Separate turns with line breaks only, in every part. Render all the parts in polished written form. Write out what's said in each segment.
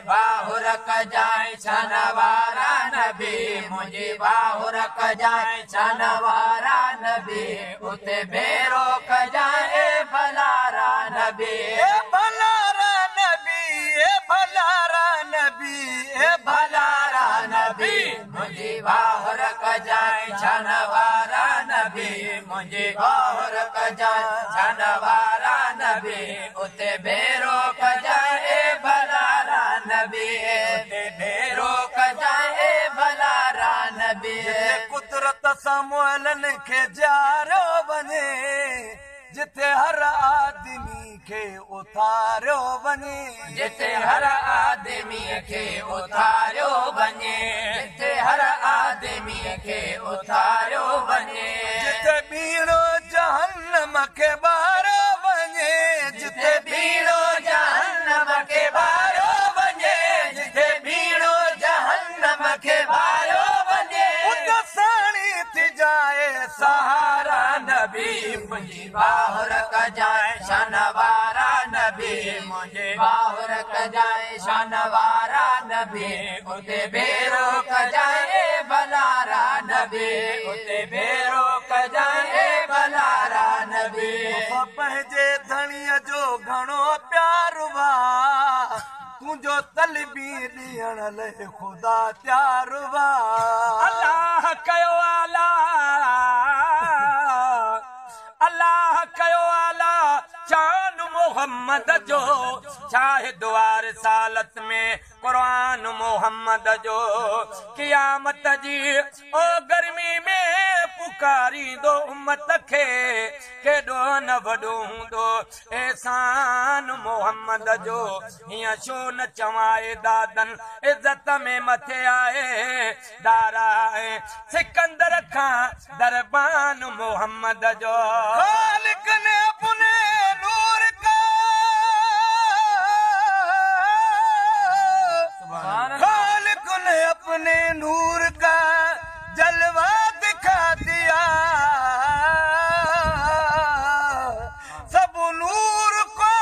बाहुर कजाए शनवारा नबी मुंहिंजी बाहुर कजाए शनवारा नबी उते भेरो कजाए भलारा नबी
भलारा नबी ए भलारा नबी ए
भलारा नबी मुंहिंजी बाहुर कजाए शनवारा नबी मुंहिंजी बाहुर कजाए शनवारा नबी उते भेरो कजाए भलारा नबी उते भेरो कजाए भलारा नबी।
कुदरत सां मुअलनि खे जियारियो वञे, जिते हर आदमी खे उथारियो वञे,
जिते हर आदमी खे उथारियो वञे, जिते हर आदमी खे उथारियो वञे,
जिते बीड़ो जहन्नम खे ॿारियो वञे,
जिते बीड़ो जहन्नम खे ॿारियो वञे, जिते बीड़ो जहन्नम खे ॿारियो वञे,
उते साणी थी जाए
सहारा नबी मुंहिंजी बाहुर कजाए शनवारा नबी मुंहिंजी बाहुर कजाए शनवारा नबी उते भेरो कजाए भलारा नबी उते भेरो कजाए भलारा नबी।
पंहिंजे धणीअ जो घणो प्यार आहे, तुंहिंजो तलबी ॾियण लाइ ख़ुदा तयार आहे।
अलाह कयो आला, अलाह कयो आला शान मोहम्मद जो, शाहिद वार सालत में कुरान मोहम्मद जो, क़यामत जी ओ गर्मी में पुकारींदो उम्मत खे, केॾो न वॾो हूंदो एहसान मोहम्मद जो, हीअं छो न चवाए दादन इज़त में मथे आहे दारा सिकंदर खां दरबान मोहम्मद जो।
ख़ालिक ने अपने नूर का, ख़ालिक ने अपने नूर का जलवा दिखा दिया, सब नूर को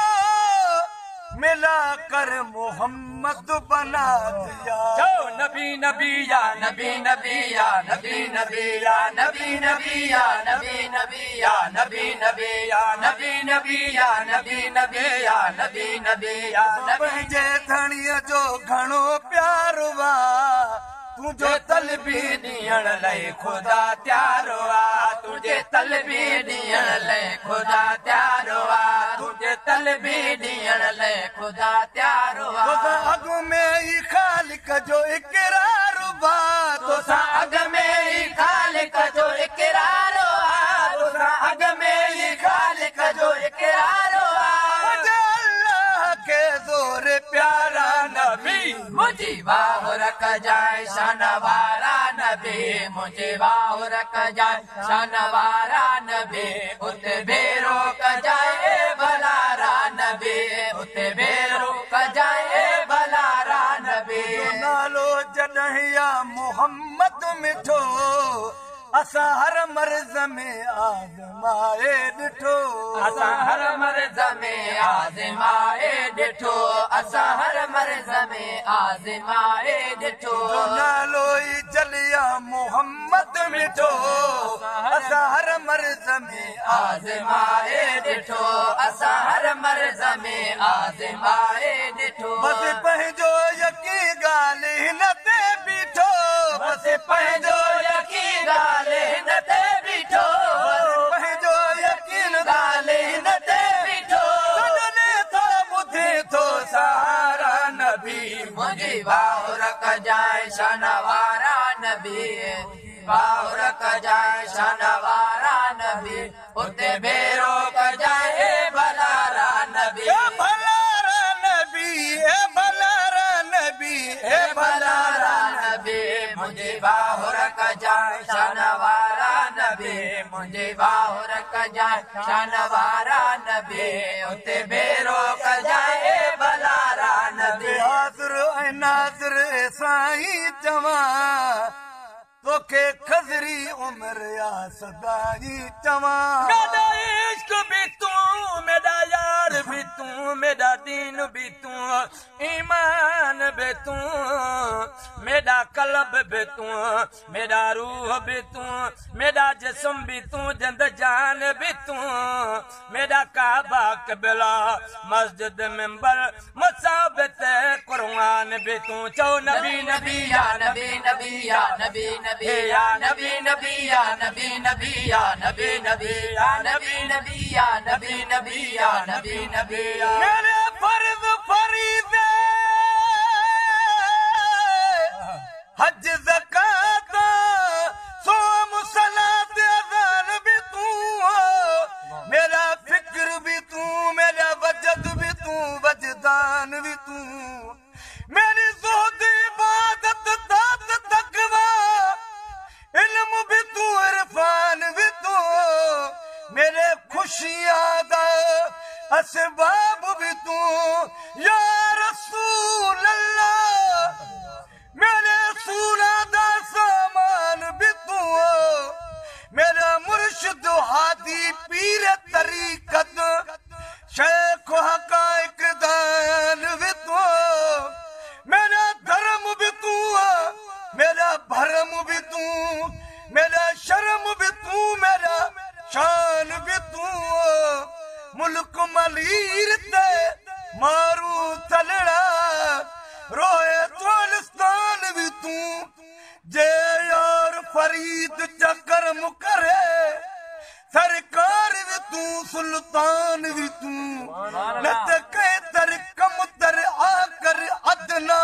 मिला कर मोहम्मद बना दिया।
चओ नबी नबी या
नबी नबी या नबी नबी या नबी नबी या नबी नबी या नबी नबी या नबी नबी या नबी नबी या नबी नबी या।
पंहिंजे धणीअ जो घणो प्यार आहे, तुंहिंजो
तलबी ॾियण लाइ ख़ुदा तयार आहे, तुंहिंजे तलबी ॾियण लाइ ख़ुदा तयार आहे, तुंहिंजे तलबी ॾियण लाइ ख़ुदा तयार आहे।
तोसां अॻु में ई ख़ालिक जो इकरार आहे,
तोसां अॻु में ई ख़ालिक जो इकरार आहे, तोसां अॻु में ई ख़ालिक जो इकरार आहे।
अल्लाह खे ज़ोर प्यारा नबी
मुंहिंजी बाहुर कजाए शनवारा नबी मुंहिंजी बाहुर कजाए शनवारा नबी उते भेरो कजाए भलारा नबी उते भेरो कजाए भलारा नबी।
नालो जॾहिं या मोहम्मद मिठो, असां हर मर्ज़ में आज़माए ॾिठो,
असां हर मर्ज़ में आज़माए ॾिठो, असां हर मर्ज़ में आज़माए ॾिठो।
नालो ई जलिया मोहम्मद मिठो, असां हर मर्ज़ में
आज़माए ॾिठो, असां हर मर्ज़ में आज़माए ॾिठो।
बसि पंहिंजो यकीन ॻाल्हि हिन ते बीठो,
बसि पंहिंजो यकीन ॻाल्हि हिन ते बीठो,
पंहिंजो यकीन
ॻाल्हि हिन ते बीठो।
सॼने थो ॿुधे थो सहारा नबी
मुंहिंजी बाहुर कजाए शनवारा नबी बाहुर कजाए शनवारा नबी उते भेरो कजाए भलारा नबी
भलारा नबी ए भलारा नबी ए
भलारा नबी मुंहिंजी बाहुर कजाए शनवारा नबी मुंहिंजी बाहुर कजाए शनवारा नबी उते भेरो कजाए भलारा नबी।
हाज़िर ऐं नाज़िर साईं चवां, तोखे खज़री उमिरि आ सदाई चवां।
मेरा इश्क भी तूं, मेरा यार भी तूं, मेरा दीन भी तूं, ईमान भी तू, मेरा कलब भी तू, मेरा रूह भी तू, मेरा जिस्म भी तू, जिंद जान भी तू, मेरा काबा किबला मस्जिद मिंबर मुसाबित कुरान भी तू। चो नबी
नबी या नबी नबी या नबी नबी या नबी नबी या नबी नबी या नबी नबी या नबी नबी या नबी नबी या नबी नबी।
मेरे फर्ज फरीज़े हज ज़कात सोम सलात अज़ान भी तू, मेरा फिक्र भी तू, मेरा वजद भी तू, वजदान भी तू, मेरी ज़ुहद इबादत तात तकवा, इल्म भी तू, इरफान भी तू, मेरे खुशियां दा असबाब भी तू, या रसूल अल्लाह मेरे सूरा दा सामान भी तू, मेरा मुर्शिद हादी पीर तरीकत शेख हकाइक दान भी तू, मेरा धर्म भी तू, मेरा भरम भी तू, मेरा शर्म भी तू, मेरा शान भी तू, मुल्क मलीर ते मारू तलड़ा रोए चोलिस्तान भी तू, जे यार फरीद चक्कर मुकरे सरकार भी तू, सुल्तान भी तू, नत के तर कम तर आकर अदना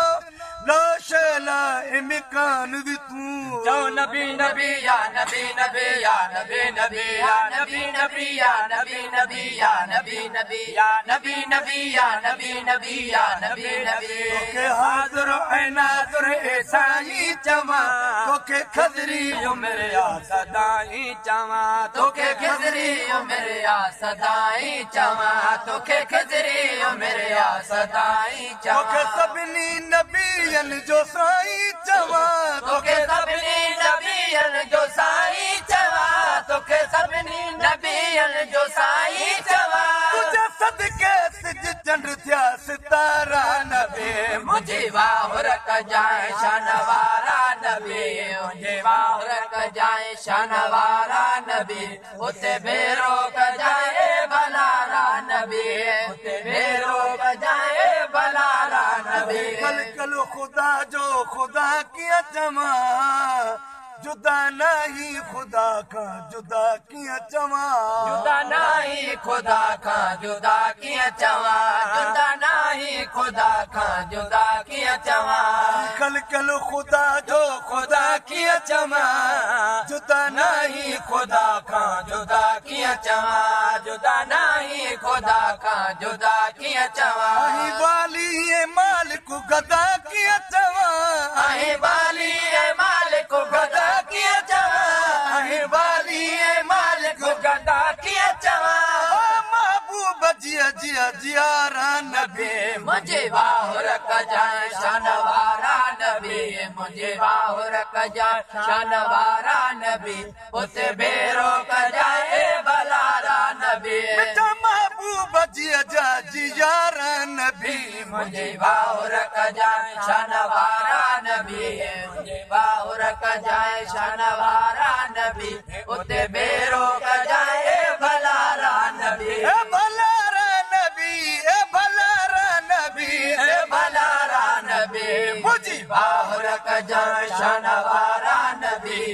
ला शैला इम्कान भी तू।
चो नबी
नबी या नबी नबी या नबी नबी या नबी नबी या नबी नबी या नबी नबी या नबी नबी या नबी नबी या नबी नबी।
तोखे हाज़िर ऐं नाज़िर ए साईं चवां, तोखे खज़री
उमिरि आ सदाईं चवां,
तोखे खिज़री उमिरि आ सदाईं चवां, तोखे खिज़री उमिरि आ सदाईं चवां,
तोखे सभिनी नबियनि जो साईं चवां,
तोखे सभिनी नबियनि जो साईं चवां, तोखे सभिनी नबियनि जो साईं चवां,
तुंहिंजे सदके सिज चंड थिया सितारा नबी,
मुंहिंजी वाहुर कजांइ शान वारा नबी, मुंहिंजी वाहुर कजांइ शान वारा नबी, उते भेरो कजांइ भलारा नबी, उते भेरो कजांइ भलारा नबी।
कल कल खुदा जो खुदा कीअं चवां, जुदा नाही खुदा खां जुदा कीअं चवां,
जुदा नाही खुदा खां जुदा कीअं चवां, जुदा नाही खुदा खां जुदा कीअं चवां,
कल कल खुदा जो खुदा कीअं चवां, जुदा
नाही खुदा खां जुदा कीअं चवां, जुदा नाही खुदा खां जुदा कीअं चवां,
आहे वाली ऐं मालिक गदा कीअं चवां,
आहे वाली ऐं मालिक गदा कीअं चवां, आहे वाली ऐं मालिक गदा कीअं चवां,
महबूब जिया जिया जियारा नबी,
मुंहिंजी वाहुर कजांइ शान वारा नबी, मुंहिंजी वाहुर कजांइ शान वारा नबी, उते भेरो कजांइ भलारा नबी,
मिठा महबूब जिया जिया जियारा नबी,
मुंहिंजी वाहुर कजांइ शान वारा नबी, मुंहिंजी वाहुर कजांइ शान वारा नबी, उते भेरो कजांइ भलारा नबी,
ए भलारा नबी, ए भलारा नबी,
ए भलारा नबी, मुंहिंजी वाहुर कजांइ शान वारा नबी,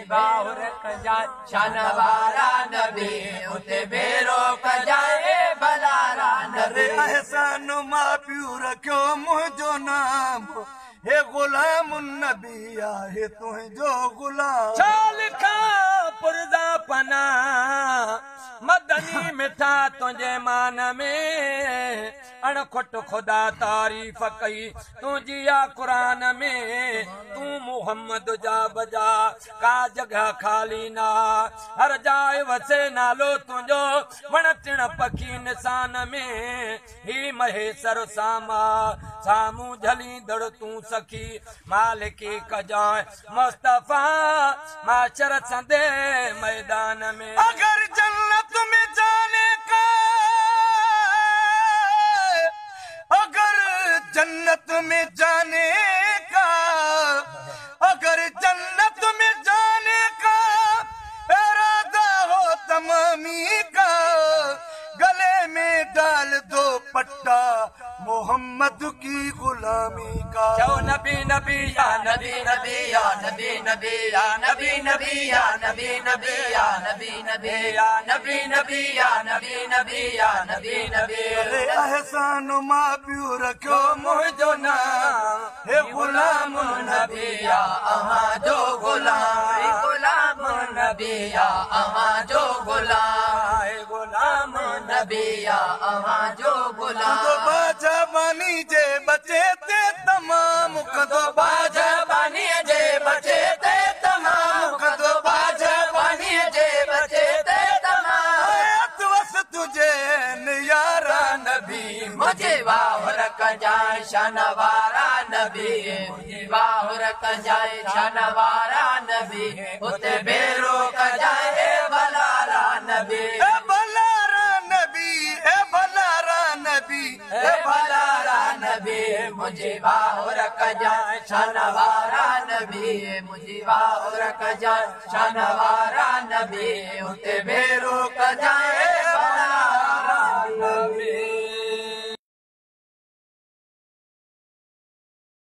बाहुर कजांइ शान वारा नबी, उते भेरो कजांइ भलारा नबी।
एहसान मां पीउ रखियो मुंहिंजो नाम, हे गुलाम नबी आहे तुंहिंजो गुलाम,
छा लिखां पुरज़ा पना मदनी मिठा तुंहिंजे मान में, अणखुट खुदा तारीफ़ कई तुंहिंजी आ कुरान में, तूं मोहम्मद जा बजा का जॻह खाली ना, हर जाइ वसे नालो तुंहिंजो वण टिण पखी निशान में, ही महेसर सामा साम्हूं झलींदड़ तूं सखी, मालिकी कजांइ मुस्तफ़ा माशर संदे मैदान में।
अगर जन्नत में जाने का, अगर जन्नत में जाने गुलामी का।
चओ नबी नबी या नबी नबी या नबी नबी या नबी नबी या नबी नबी या नबी नबी या नबी नबी या नबी नबी या नबी नबी।
अरे एहसान मां पिउ रखियो
मुंहिंजो नाम
हे गुलाम
नबी या अहां जो गुलाम, गुलाम नबी या अहां जो गुलाम,
गुलाम
नबी या अहां जो गुलाम।
बाजा बानी जे बचे ते तमाम कंदो,
बाजा बानी जे बचे ते तमाम कंदो, बाजा बानी जे बचे ते तमाम।
वस तुझे यारा नबी,
मुझे वाहुर कजाए शनवारा नबी, मुझे वाहुर कजाए शनवारा नबी, उते बेरो कजाए भलारा नबी,
ए भलारा नबी, ए भलारा नबी,
ए भलारा नबी। मुझे वाहुर कजाए शनवारा नबी, मुझे वाहुर कजाए शनवारा नबी, उते बेरो कजाए